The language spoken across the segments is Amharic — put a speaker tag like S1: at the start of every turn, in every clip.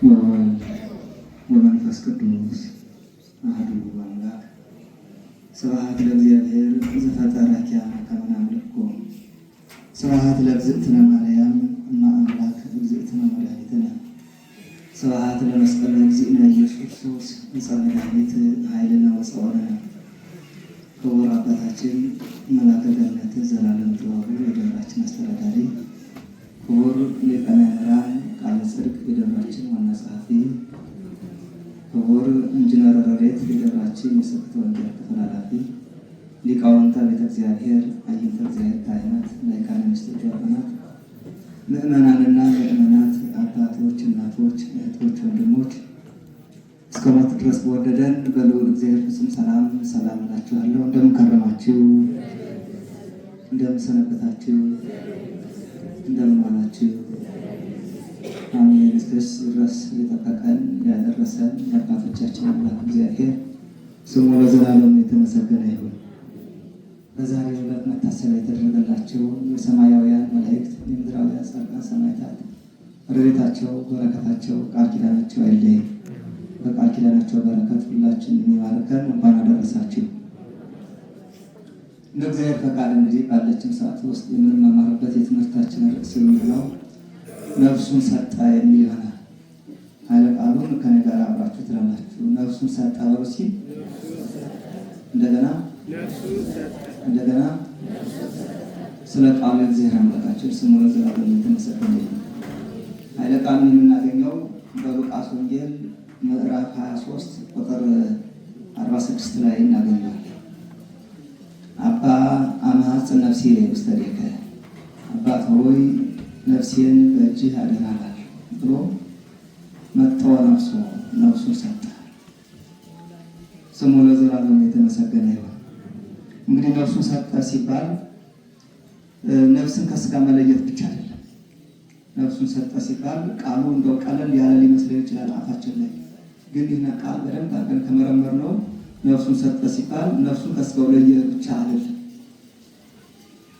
S1: ወወልድ ወመንፈስ ቅዱስ አሐዱ አምላክ። ስብሐት ለእግዚአብሔር ዘፈጠረ ኪያነ ከመ ናምልኮ። ስብሐት ለእግዝእትነ ማርያም እመ አምላክ እግዝእትነ መድኃኒትነ። ስብሐት ለመስቀለ እግዚእነ ኢየሱስ ክርስቶስ ዕፀ መድኃኒት ኃይልነ ወፀወርነ። ክቡር አባታችን መላከ ገነት ዘላለም ጥበቡ የደብራችን አስተዳዳሪ፣ ክቡር ሊቀ መምህራን ቃለ ጽድቅ የደብራችን ዋና ጸሐፊ፣ ክቡር ኢንጂነር ረድኤት የደብራችን የስብከተ ወንጌል ክፍል ኃላፊ፣ ሊቃውንተ ቤተ እግዚአብሔር፣ አይንተ እግዚአብሔር ካህናት፣ ላይካነ ምስጢር ዲያቆናት፣ ምእመናንና ምእመናት፣ አባቶች፣ እናቶች፣ እህቶች፣ ወንድሞች፣ እስከ ሞት ድረስ በወደደን በልዑል እግዚአብሔር ፍጹም ሰላም ሰላም እላችኋለሁ። እንደምን ከረማችሁ? እንደምን ሰነበታችሁ? እንደምን ዋላችሁ? አሜን። እስከዚህ ድረስ የጠበቀን ያደረሰን የአባቶቻችን አምላክ እግዚአብሔር ስሙ ለዘላለም የተመሰገነ ይሁን። በዛሬው ዕለት መታሰቢያ የተደረገላቸው የሰማያውያን መላእክት፣ የምድራውያን ጻድቃን ሰማዕታት ረድኤታቸው፣ በረከታቸው፣ ቃል ኪዳናቸው አይለይም። በቃል ኪዳናቸው በረከት ሁላችን የሚባርከን እንኳን አደረሳችሁ። እንደ እግዚአብሔር ፈቃድ እንግዲህ ባለችን ሰዓት ውስጥ የምንማማርበት የትምህርታችን ርዕስ የሚሆነው ነፍሱን ሰጠ የሚል ይሆናል። ኃይለ ቃሉን ከኔ ጋር አብራችሁ ትላላችሁ። ነፍሱን ሰጠ በሉ ሲል እንደገና እንደገና ስለ ቃሉ እግዚአብሔር አምላካችን ስሙ ለዘላለም የተመሰገነ ይሁን። ኃይለ ቃሉን የምናገኘው በሉቃስ ወንጌል ምዕራፍ 23 ቁጥር 46 ላይ እናገኘዋለን። አባ አምሐጽ ነፍሴ ውስተ እዴከ፣ አባት ሆይ ነፍሴን በእጅህ አደራ እላለሁ ብሎ መጥቶ ነፍሱ ነፍሱን ሰጠ። ስሙ ለዘላለም የተመሰገነ ይሁን። እንግዲህ ነፍሱን ሰጠ ሲባል ነፍስን ከስጋ መለየት ብቻ አይደለም። ነፍሱን ሰጠ ሲባል ቃሉ እንደው ቀለል ያለ ሊመስለን ይችላል አፋችን ላይ፣ ግን ይህን ቃል በደንብ አድርገን ከመረመር ነው ነፍሱን ሰጠ ሲባል ነፍሱን ከስጋው ለየ ብቻ አይደለም።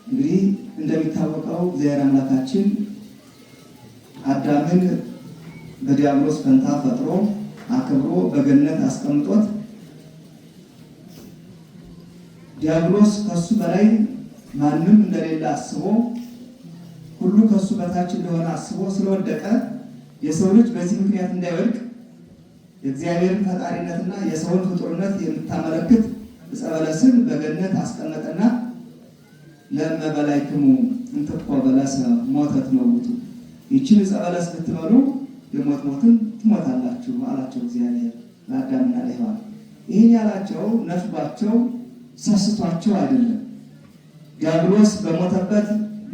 S1: እንግዲህ እንደሚታወቀው እግዚአብሔር አምላካችን አዳምን በዲያብሎስ ፈንታ ፈጥሮ አክብሮ በገነት አስቀምጦት ዲያብሎስ ከሱ በላይ ማንም እንደሌለ አስቦ ሁሉ ከሱ በታች እንደሆነ አስቦ ስለወደቀ የሰው ልጅ በዚህ ምክንያት እንዳይወድቅ የእግዚአብሔርን ፈጣሪነትና የሰውን ፍጡርነት የምታመለክት ዕፀ በለስን በገነት አስቀመጠና ለእመ በላዕክሙ እንትኮ በለሰ ሞተ ትመውቱ፣ ይችን ዕፀ በለስ ብትበሉ የሞት ሞትን ትሞታላችሁ አላቸው እግዚአብሔር ለአዳምና ለሔዋን። ይህን ያላቸው ነፍጓቸው ሰስቷቸው አይደለም። ዲያብሎስ በሞተበት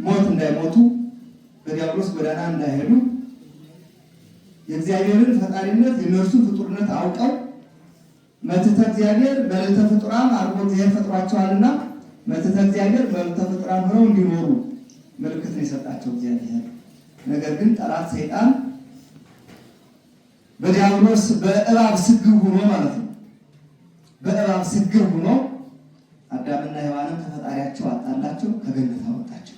S1: ሞት እንዳይሞቱ፣ በዲያብሎስ ጎዳና እንዳይሄዱ፣ የእግዚአብሔርን ፈጣሪነት የእነርሱን ፍጡርነት አውቀው መትሕተ እግዚአብሔር መልዕልተ ፍጡራን አድርጎ እግዚአብሔር ፈጥሯቸዋልና መትሕተ እግዚአብሔር መልዕልተ ፍጡራን ሆነው እንዲኖሩ ምልክት ነው የሰጣቸው እግዚአብሔር። ነገር ግን ጠላት ሰይጣን በዲያብሎስ በእባብ ስግው ሆኖ ማለት ነው፣ በእባብ ስግው ሆኖ አዳምና ሔዋንን ከፈጣሪያቸው አጣላቸው፣ ከገነት አወጣቸው።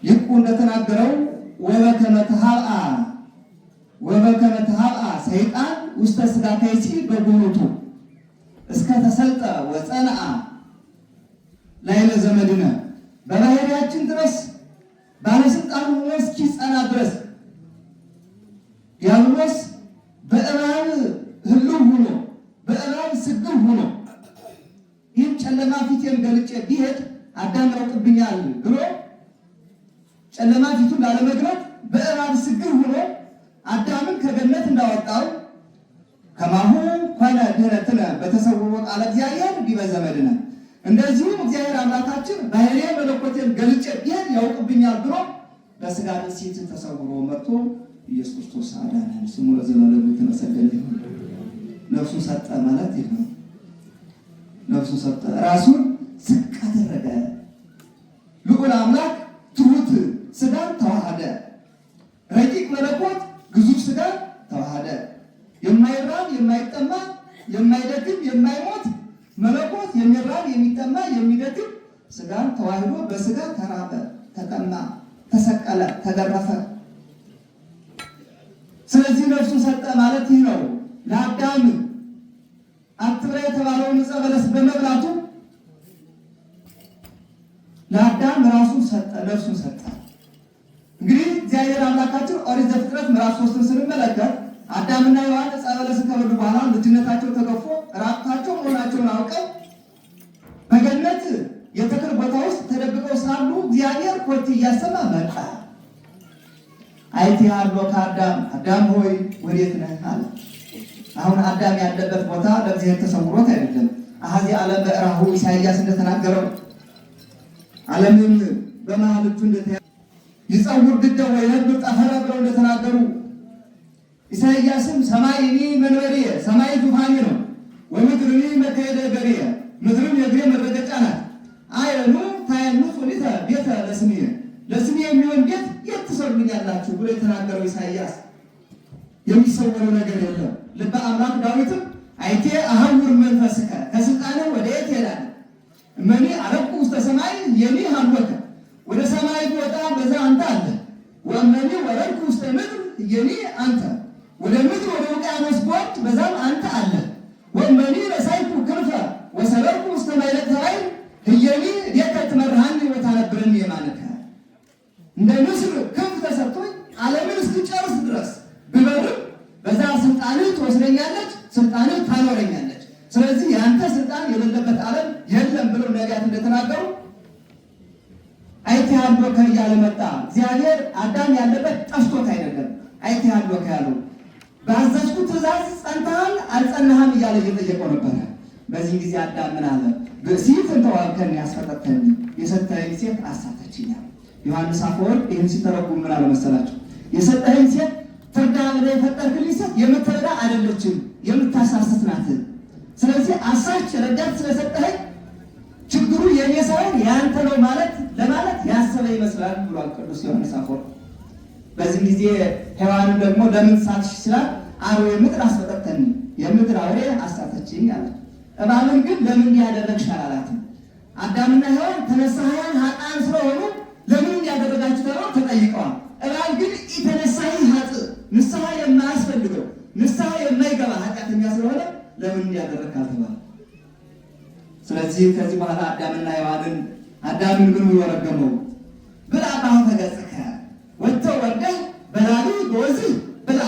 S1: ሊቁ እንደተናገረው ወበከመ ተሃብአ ወበከመ ተሃብአ ሰይጣን ውስተ ሥጋ ከይሲ በጉህቱ እስከ ተሰልጠ ወጸንአ ላዕለ ዘመድነ፣ በባህሪያችን ድረስ ባለስልጣን ሆኖ እስኪጸና ድረስ ዲያብሎስ በእባብ ህልው ሆኖ በእባብ ስግው ሆኖ ይህን ጨለማ ፊቴን ገልጬ ቢሄድ አዳም ያውቅብኛል ብሎ ጨለማ ፊቱን ላለመግለጥ በእባብ ስግው ሆኖ አዳምን ከገነት እንዳወጣው ከማሁ ኮነ ድኅነትነ በተሰውሮ ቃለ እግዚአብሔር ዲበ ዘመድነ፣ እንደዚሁም እግዚአብሔር አምላካችን ባህርየ መለኮቴን ገልጬ ቢሄድ ያውቅብኛል ብሎ በስጋ ብእሲት ተሰውሮ መጥቶ ኢየሱስ ክርስቶስ አዳነን። ስሙ ለዘላለሙ የተመሰገነ ይሁን። ነፍሱን ሰጠ ማለት ይህ ነው። ነፍሱን ሰጠ፣ ራሱን ዝቅ አደረገ። ልዑል አምላክ ትሑት ስጋን ተዋሃደ። ረቂቅ መለኮት ግዙፍ ስጋን ተዋሃደ። የማይራብ የማይጠማ የማይደክም የማይሞት መለኮት የሚራብ የሚጠማ የሚደክም ስጋን ተዋህዶ በስጋ ተራበ፣ ተጠማ፣ ተሰቀለ፣ ተገረፈ። ስለዚህ ነፍሱን ሰጠ ማለት ይህ ነው። ለአዳም አትብላ የተባለውን ዕፀ በለስ በመብላቱ ለአዳም ራሱን ሰጠ፣ ነፍሱን ሰጠ። እንግዲህ እግዚአብሔር አምላካችን ኦሪት ዘፍጥረት ምዕራፍ 3ን ስንመለከት አዳምና ሔዋን ዕፀ በለስን ከበሉ በኋላ ልጅነታቸው ተገፎ ራቁታቸው መሆናቸውን አውቀው በገነት የተክል ቦታ ውስጥ ተደብቀው ሳሉ እግዚአብሔር ኮቴ እያሰማ መጣ። አይቴ ሀሎከ አዳም፣ አዳም ሆይ ወዴት ነህ አለ። አሁን አዳም ያለበት ቦታ ለእግዚአብሔር ተሰውሮት አይደለም። አኃዜ ዓለም በዕራሁ ኢሳይያስ እንደተናገረው ዓለምን በመሃል እጁ እንደተያ ይጸውር ግደ ወይነብር ጠፈረ ብለው እንደተናገሩ ኢሳይያስም ሰማይኒ መንበርየ፣ ሰማይ ዙፋኔ ነው፣ ወምድርኒ መካሄደ እገርየ፣ ምድርም የእግሬ መረገጫ ናት። አየኑ ታየንጹ ሊተ ቤተ ለስምየ፣ ለስሜ የሚሆን ቤት የት ትሰሩልኛላችሁ ብሎ የተናገረው ኢሳይያስ የሚሰወረው ነገር የለም። ልበ አምላክ ዳዊትም አይቴ አሐውር መንፈስከ፣ ከስልጣንህ ወደ የት እሄዳለሁ? እመኒ ዐረጉ ውስተ ሰማይ ህየኒ ሀሎከ፣ ወደ ሰማይ ብወጣ በዛ አንተ አለ። ወእመኒ ወረድኩ ውስተ ምድር ህየኒ አንተ፣ ወደ ምድር ወደ ውቅያኖስ ብወርድ በዛም አንተ አለ። ወእመኒ ረሳይኩ ክንፈ ወሰበርኩ ውስተ ማዕለቅተ ባሕር ህየኒ እዴከ ትመርሃኒ ወታነብረኒ የማንከ፣ እንደ ንስር ክንፍ ተሰጥቶኝ ዓለምን እስክጨርስ ድረስ ብበርም በዛ ስልጣንህ ትወስደኛለች፣ ስልጣንህ ታኖረኛለች። ስለዚህ የአንተ ስልጣን የሌለበት ዓለም የለም ብለው ነቢያት እንደተናገሩ አይቴ ሀሎከ እያለ መጣ። እግዚአብሔር አዳም ያለበት ጠፍቶት አይደለም። አይቴ ሀሎከ ያለው ባዘዝኩት ትእዛዝ ጸንተሃል አልጸናህም እያለ እየጠየቀው ነበረ። በዚህ ጊዜ አዳም ምን አለ? ብእሲት እንተ ወሀብከኒ አስፈጠተኒ፣ የሰጠኸኝ ሴት አሳተችኝ አለ። ዮሐንስ አፈወርቅ ይህን ሲተረጉም ምን አለ መሰላችሁ? የሰጠኸኝ ሴት ትርዳ ብለህ የፈጠርክልኝ ሴት የምትረዳ አይደለችም፣ የምታሳስት ናት። ስለዚህ አሳች ረዳት ስለሰጠኸኝ ችግሩ የኔ ሳይሆን ያንተ ነው ማለት ለማለት ያሰበ ይመስላል ብሏል ቅዱስ ዮሐንስ አፈወርቅ። በዚህ ጊዜ ሔዋንን ደግሞ ለምን ሳትሽ ሲላት አርዌ ምድር አስፈጠተኒ፣ የምድር አውሬ አሳተችኝ አለች። እባብን ግን ለምን ያደረግሽ አላላትም። አዳምና ሔዋን ተነሳህያን ኃጥአን ስለሆኑ ለምን ያደረጋችሁ ተብለው ተጠይቀዋል። እባብ ግን ኢተነሳሂ ኃጥእ፣ ንስሐ የማያስፈልገው ንስሐ የማይገባ ኃጢአተኛ ስለሆነ ለምን ያደረግክ አልተባለም። ስለዚህ ከዚህ በኋላ አዳምና ሔዋንን አዳምን ምን ብሎ ረገመው? ብላ በአፈ ገጽከ፣ ወጥተህ ወርደህ በላብህ በወዝህ ብላ፣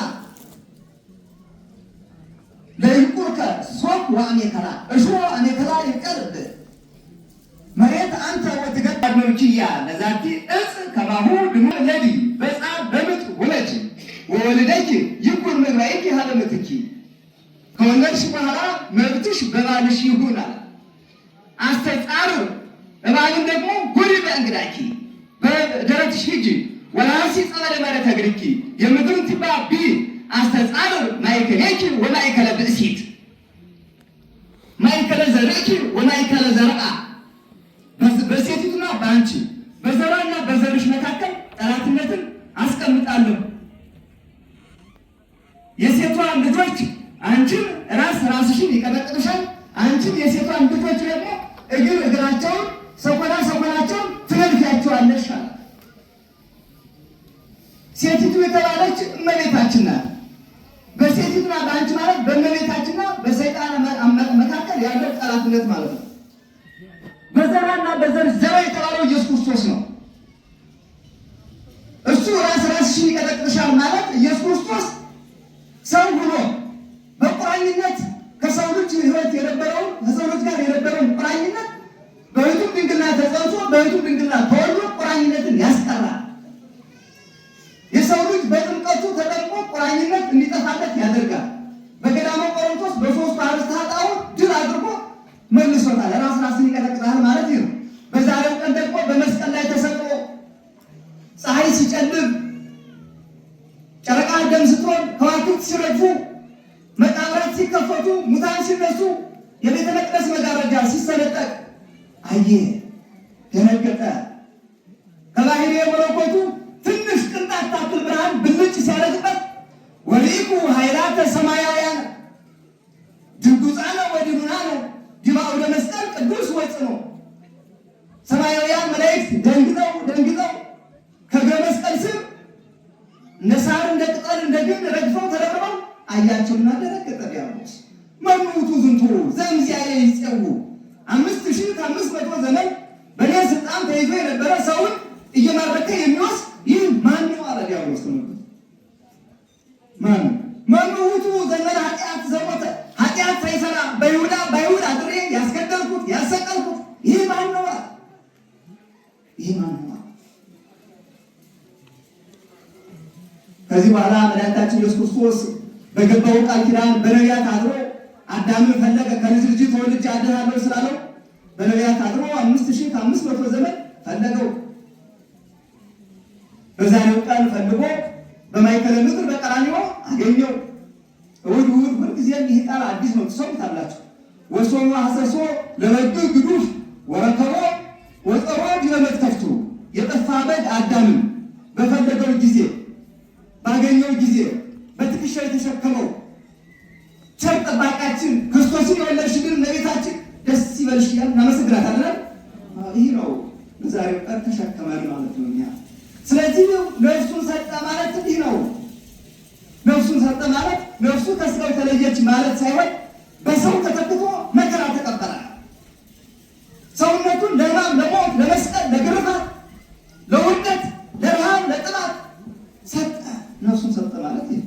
S1: ለይቁርከ ሶክ ወአሜከላ፣ እሾህ አሜከላ ይብቀልብህ፣ መሬት አንተ ወትገባድመውችያ ለዛቲ እጽ ከማሁ ድሞ ለዲ በጻ በምጥ ውለጅ ወወልደኪ ይኩን ምግባይኪ ሀበ ምትኪ፣ ከወለድሽ በኋላ መብትሽ በባልሽ ይሁን አለ። አስተጻርር እባብን ደግሞ ጉሪ በእንግዳኪ፣ በደረትሽ ሂጂ፣ ወላሲ ጸበለ መሬተ እግርኪ፣ የምድርን ትባ ቢ፣ አስተጻርር ማእከሌኪ ወማእከለ ብእሲት፣ ማእከለ ዘርእኪ ወማእከለ ዘርአ፣ በሴቲቱና በአንቺ በዘሯና በዘርሽ መካከል ጠላትነትን አስቀምጣለሁ። የሴቷን ልጆች አንቺን ራስ ራስሽን ይቀጠቅጡሻል፣ አንቺን የሴቷን ልጆች ደግሞ እግር እግራቸውን ሰኮና ሰኮናቸውን ትነድፊያቸዋለሽ አለ። ሴቲቱ የተባለች እመቤታችን ናት። በሴቲቱና በአንቺ ማለት በእመቤታችንና በሰይጣን መካከል ያለው ጠላትነት ማለት ነው። በዘራና በዘር ዘራ የተባለው ኢየሱስ ክርስቶስ ነው። እሱ ራስ ራስሽን ይቀጠቅጥሻል ማለት ኢየሱስ ክርስቶስ ሰው ሆኖ በቁራኝነት ከሰው ልጅ ሕይወት የነበረውን ከሰው ልጅ ጋር የነበረውን ቁራኝነት በኅቱም ድንግልና ተጸንሶ በኅቱም ድንግልና ተወልዶ ቁራኝነትን ያስቀራል። የሰው ልጅ በጥምቀቱ ተጠምቆ ቁራኝነት እንዲጠፋለት ያደርጋል። በገዳመ ቆሮንቶስ በሦስቱ አርእስተ ኃጣውእ ድል አድርጎ መልሶታል። ራስ ራስን ይቀጠቅጣል ማለት ነው። በዛሬው ቀን ደግሞ በመስቀል ላይ ተሰቅሎ ፀሐይ ሲጨልም፣ ጨረቃ ደም ስትሆን፣ ከዋክብት ሲረግፉ፣ መቃብራት ሲከፈቱ፣ ሙታን ሲነሱ፣ የቤተ መቅደስ መጋረጃ ሲሰነጠቅ አየ፣ ደነገጠ። ከባሕርየ መለኮቱ ትንሽ ቅንጣት ታክል ብርሃን ብልጭ ሲያደርግበት ወርኢኩ ኃይላተ ሰማያውያን ድንጉፃነ ወድኑናነ ዲበ አውደ መስቀል ቅዱስ ወጽኖ፣ ሰማያውያን መላእክት ደንግጠው ደንግጠው ከእግረ መስቀል ስር እንደ ሳር እንደ ቅጠል እንደ ግንድ ረግፈው ተደርበው አያቸውና ደነገጠ ዲያብሎስ። መኑ ውእቱ ዝንቱ ዘእምዚአየ ይፄውዕ፣ 5500 ዘመን በእኔ ስልጣን ተይዞ የነበረ ሰውን እየማረከ የሚወስድ ይህ ማን ነው አለ ዲያብሎስ። ተመልከቱ፣ ማን ነው? መኑ ውእቱ ዘእንበለ ኃጢአት ዘሞተ፣ ኃጢአት ሳይሰራ በይሁዳ በይሁዳ አድሬ ያስገደልኩት ያሰቀልኩት ይህ ማን ነው አለ። ይህ ማን ነው አለ። ከዚህ በኋላ መድኃኒታችን ኢየሱስ ክርስቶስ በገባው ቃል ኪዳን በነቢያት አድሮ አዳምን ፈለገ። ከልጅ ልጅ ተወልጄ አድንሃለሁ ስላለው በነቢያት አድሮ 5500 ዘመን ፈለገው። በዛሬው ቀን ፈልጎ በማእከለ ምድር በቀራንዮ አገኘው። እሑድ እሑድ ሁልጊዜም ይህ ቃል አዲስ ነው፣ ትሰሙታላችሁ። ወሶበ ሐሰሶ ለበግ ግዱፍ ወረከቦ ወፀሮ ዲበ መትከፍቱ፣ የጠፋ በግ አዳምን በፈለገው ጊዜ ባገኘው ጊዜ በትከሻው የተሸከመው ቸር ጠባቂያችን ክርስቶስን የወለድሽልን እመቤታችን ደስ ይበልሽ እያልን እናመሰግናታለን። ይህ ነው በዛሬው ቀን ተሸከመን ማለት ነው እኛ። ስለዚህ ነፍሱን ሰጠ ማለት እንዲህ ነው። ነፍሱን ሰጠ ማለት ነፍሱ ከስጋው ተለየች ማለት ሳይሆን በሰው ተተክቶ መከራ ተቀበለ። ሰውነቱን ለሕማም፣ ለሞት፣ ለመስቀል፣ ለግርፋት፣ ለውርደት፣ ለረሃብ፣ ለጥማት ሰጠ። ነፍሱን ሰጠ ማለት ይህ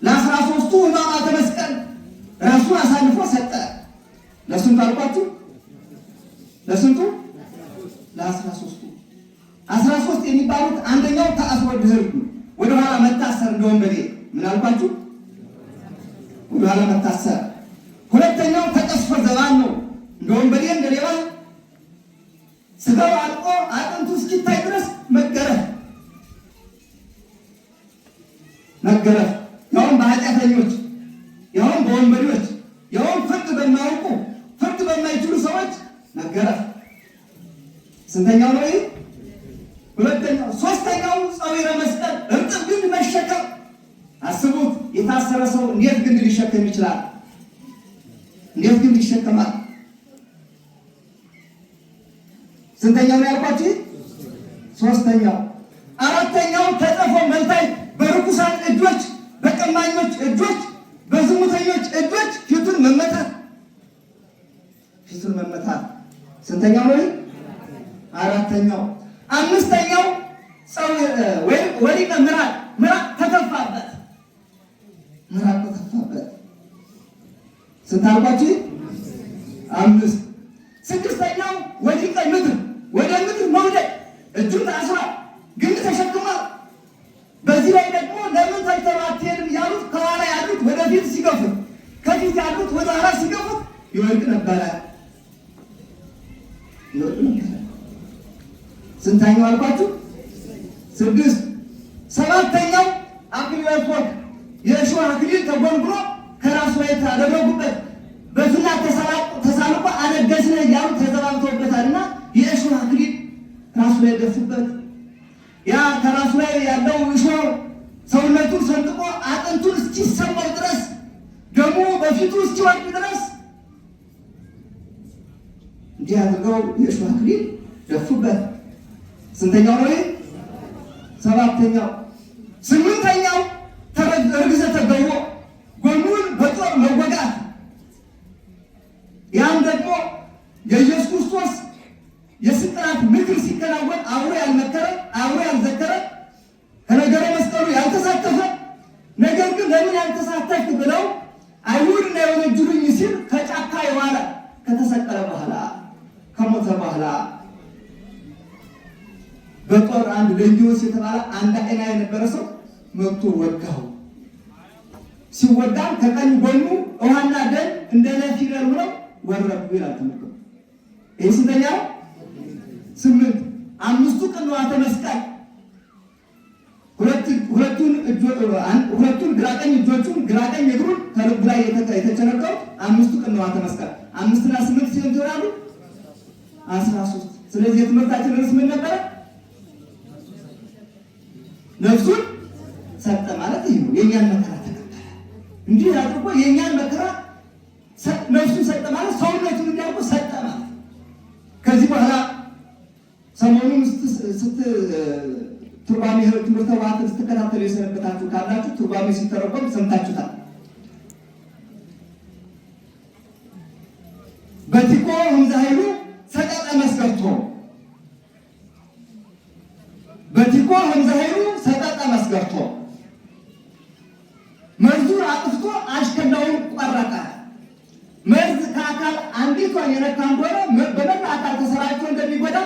S1: ለ13ቱ ሕማማተ መስቀል ራሱን አሳልፎ ሰጠ። ለስንቱ አልኳችሁ? ለስንቱ? ለ13ቱ። 13 የሚባሉት አንደኛው ተአስሮ ድህር ወደኋላ መታሰር እንደ ወንበዴ። ምን አልኳችሁ? ወደኋላ መታሰር። ሁለተኛው ተቀስፎ ዘባን ነው፣ እንደ ወንበዴ እንደ ሌባ ስጋው አልቆ አጥንቱ እስኪታይ ድረስ መገረፍ መገረፍ፣ ያውም በኃጢአተኞች፣ ያውም በወንበዴዎች፣ ያውም ፍርድ በማያውቁ ፍርድ በማይችሉ ሰዎች መገረፍ። ስንተኛው ነው ይህ? ሁለተኛው። ሶስተኛው ጸዊረ መስቀል እርጥብ ግንድ መሸከም። አስቡት፣ የታሰረ ሰው እንዴት ግንድ ሊሸከም ይችላል? እንዴት ግንድ ይሸከማል? ስንተኛው ነው ያልኳችሁ? ሶስተኛው። አራተኛው ተጠፎ መልታይ በርኩሳን እጆች፣ በቀማኞች እጆች፣ በዝሙተኞች እጆች ፊቱን መመታት ፊቱን መመታት። ስንተኛው ነው? አራተኛው። አምስተኛው ወሊቀ ምራቅ፣ ምራቅ ተተፋበት፣ ምራቅ ተተፋበት። ስንት አልኳችሁ? አምስት። ስድስተኛው ወዲቀ ምድር፣ ወደ ምድር መውደቅ፣ እጁን ታስሯል፣ ግንድ ተሸክሟል። በዚህ ላይ ደግሞ ለምን ተልተው አትሄድም ያሉት ከኋላ ያሉት ወደፊት ሲገፉት፣ ከፊት ያሉት ወደ ኋላ ሲገፉት ይወድቅ ነበረ፣ ይወድቅ ነበረ። ስንተኛው አልኳችሁ? ስድስት። ሰባተኛው አክሊለ ሦክ፣ የእሾህ አክሊል ተጎንጉኖ ከራሱ ላይ ታደረጉበት። በፍላት ተሳልቆ አነገስነህ እያሉ ተዘባብተውበታልና የእሾህ አክሊል ራሱ ላይ ደፉበት። ያ ከራሱ ላይ ያለው እሾህ ሰውነቱን ሰንጥቆ አጥንቱን እስኪሰማው ድረስ ደሙ በፊቱ እስኪወርድ ድረስ እንዲህ አድርገው የእሾህ አክሊል ደፉበት። ስንተኛው ነው ይህ? ሰባተኛው። ስምንተኛው ርግዘተ ገቦ፣ ጎኑን በጦር መወጋት። ያም ደግሞ የኢየሱስ ክርስቶስ የስቅላት ምክር ሲከናወን አብሮ ያልመከረ አብሮ ያልዘከረ ከነገረ መስቀሉ ያልተሳተፈ፣ ነገር ግን ለምን ያልተሳተፍክ ብለው አይሁድ እንዳይወነጅሉኝ ሲል ከጫካ የዋለ ከተሰቀለ በኋላ ከሞተ በኋላ በጦር አንድ ለንጊዮስ የተባለ አንድ አይና የነበረ ሰው መጥቶ ወጋው። ሲወጋም ከቀኝ ጎኑ ውሃና ደም እንደ ነፊረል ሆነው ወረዱ ይላል ትምህርቱ። ይህ ስንተኛው? ስምንት። አምስቱ ቅንዋተ መስቀል፣ ሁለቱን ግራ ቀኝ እጆቹን ግራ ቀኝ እግሩን ከልቡ ላይ የተቸነከሩት አምስቱ ቅንዋተ መስቀል፣ 5ና 8 ሲሆን ይሆናሉ 13። ስለዚህ የትምህርታችን ርዕስ ምን ነበረ? ነፍሱን ሰጠ ማለት ይህ ነው። የእኛን መከራ ተቀበለ። እንዲህ አድርጎ የእኛን መከራ ነፍሱን ሰጠ ማለት ሰውነቱን እንዲያውቁ ሰጠ ማለት። ከዚህ በኋላ ሰሞኑን ትርጓሜ ትምህርተ ኅቡዓትን ስትከታተሉ የሰነበታችሁ ካላችሁ ትርጓሜ ሲተረጎም ሰምታችሁታል። በቲኮ ህምዘ ኃይሉ ሰቀጠ መስከርቶ፣ በቲኮ ህምዘ ኃይሉ ሰቀጠ መስገርቶ፣ መርዙን አጥፍቶ አሽከላውን ቆረጠ። መርዝ ከአካል አንዲቷን የነካ እንደሆነ በመላ አካል ተሰራጭቶ እንደሚጎዳ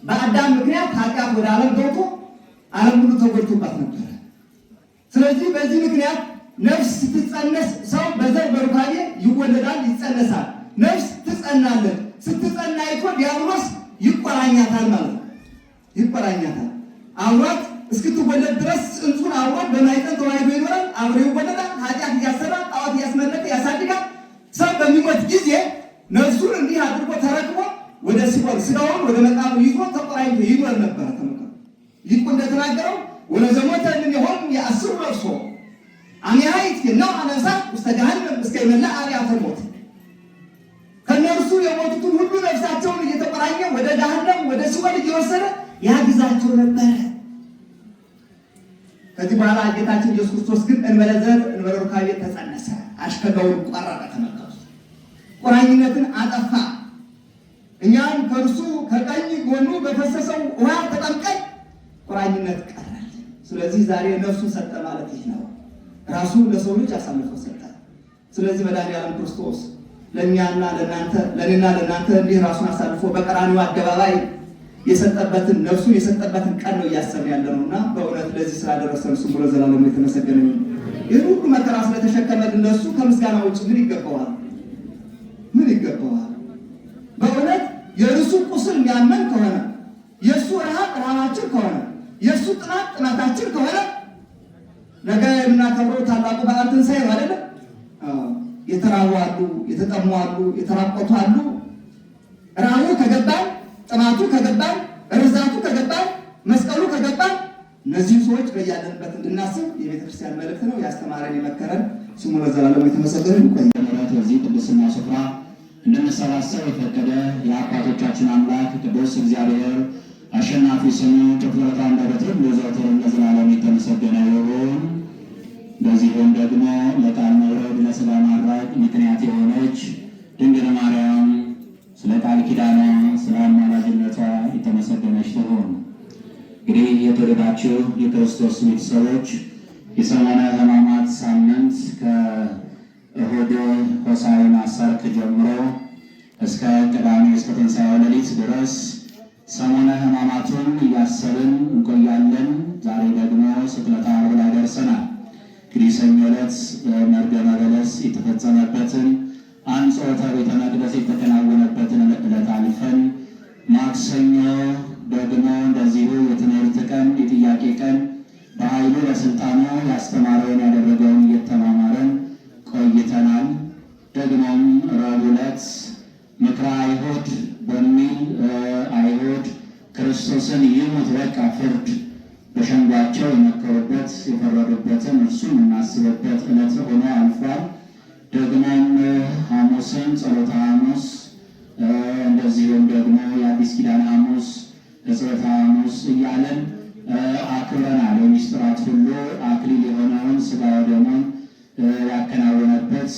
S1: በአዳም ምክንያት ኃጢአት ወደ ዓለም ገብቶ ዓለም ሁሉ ተጎድቶባት ነበረ። ስለዚህ በዚህ ምክንያት ነፍስ ስትጸነስ ሰው በዘር በሩካቤ ይወለዳል፣ ይጸነሳል። ነፍስ ትጸናለች። ስትጸና አይቶ ዲያብሎስ ይቆራኛታል ማለት ነው። ይቆራኛታል። አብሯት እስክትወለድ ድረስ ጽንሱን አብሯት በማኅፀን ተዋህዶ ይኖራል። አብሮ ይወለዳል። ኃጢአት እያሰራ ጣዖት እያስመለከ ያሳድጋል። ሰው በሚሞት ጊዜ ነፍሱን እንዲህ አድርጎ ተረክቦ ወደ ሲኦል ስጋውን ወደ መቃብር ይዞ ተቆራኝቶ ይኖር ነበረ። ተመልከቱ፣ ሊቁ እንደተናገረው ወለዘሞተ እምኔሆሙ የአስሩ ነፍሶ አሚሃይት ነው አነብሳት ውስተ ገሃነም እስከ ይመላእ አብያተ ሞት። ከእነርሱ የሞቱትን ሁሉ ነፍሳቸውን እየተቆራኘ ወደ ገሃነም ወደ ሲኦል እየወሰደ ያግዛቸው ነበረ። ከዚህ በኋላ ጌታችን ኢየሱስ ክርስቶስ ግን እንበለ ዘር እንበለ ሩካቤ ተጸነሰ፣ አሽከላውን ቆረጠ። ተመልከቱ፣ ቁራኝነትን አጠፋ። እኛም ከእርሱ ከቀኝ ጎኑ በፈሰሰው ውሃ ተጠምቀን ቁራኝነት ቀረል። ስለዚህ ዛሬ ነፍሱን ሰጠ ማለት ይህ ነው። ራሱን ለሰው ልጅ አሳልፎ ሰጠ። ስለዚህ መድኃኒዓለም ክርስቶስ ለእኛና ለእናንተ ለእኔና ለእናንተ እንዲህ ራሱን አሳልፎ በቀራንዮ አደባባይ የሰጠበትን ነፍሱን የሰጠበትን ቀን ነው እያሰብን ያለ ነው እና በእውነት ለዚህ ስላደረሰን ስሙ ለዘላለሙ የተመሰገነ ይሁን። ይህን ሁሉ መከራ ስለተሸከመልን ለእሱ ከምስጋና ውጭ ምን ይገባዋል? ምን ይገባዋል? በእውነት የእርሱ ቁስል የሚያመን ከሆነ፣ የእሱ ረሃብ ረሃባችን ከሆነ፣ የእሱ ጥማት ጥማታችን ከሆነ ነገ የምናከብረው ታላቁ በዓል ትንሣኤ ነው አይደለ? የተራቡ አሉ፣ የተጠሙ አሉ፣ የተራቆቱ አሉ። ረሃቡ ከገባን፣ ጥማቱ ከገባን፣ ርዛቱ ከገባን፣ መስቀሉ ከገባን እነዚህን ሰዎች በያለንበት እንድናስብ የቤተክርስቲያን መልእክት ነው። ያስተማረን የመከረን ስሙ ለዘላለሙ የተመሰገነ ይሁን።
S2: ምሕረት በዚህ ቅድስና ስፍራ እንድንሰባሰብ የፈቀደ የአባቶቻችን አምላክ ቅዱስ እግዚአብሔር አሸናፊ ስሙ ከፍጥረት አንደበት ሁሉ ዘወትርም ለዘላለም የተመሰገነ ይሁን። በዚሁም ደግሞ ለቃል መውረድ ለሥጋ ማድረግ ምክንያት የሆነች ድንግል ማርያም ስለ ቃል ኪዳኗ ስለ አማላጅነቷ የተመሰገነች ትሁን። እንግዲህ የተወደዳችሁ የክርስቶስ ቤተሰቦች የሰሞነ ሕማማት ሳምንት ከእሁድ ሆሳዕና ሰርክ ጀምሮ እስከ ቅዳሜ እስከ ትንሣኤው ሌሊት ድረስ ሰሞነ ሕማማቱን እያሰብን እንቆያለን። ዛሬ ደግሞ ስቅለተ ዓርብ ላይ ደርሰናል። እንግዲህ ሰኞ ዕለት መርገመ በለስ የተፈጸመበትን አንጾተ ቤተ መቅደስ የተከናወነበትን ዕለት አልፈን ማክሰኞ ደግሞ እንደዚሁ የትምህርት ቀን የጥያቄ ቀን በኃይሉ በስልጣኑ ያስተማረውን ያደረገውን እየተማማረን ቆይተናል። ደግሞም ረቡዕ ዕለት ምክረ አይሁድ በሚል አይሁድ ክርስቶስን ይሙት በቃ ፍርድ በሸንጓቸው የመከሩበት የፈረዱበትን እርሱን የምናስብበት ዕለት ሆኖ አልፏል። ደግሞም ሐሙስን ጸሎተ ሐሙስ እንደዚሁም ደግሞ የአዲስ ኪዳን ሐሙስ፣ ሕጽበተ ሐሙስ እያለን አክብረናል። የሚስጥራት ሁሉ አክሊል የሆነውን ሥጋ ወደሙን ያከናወነበት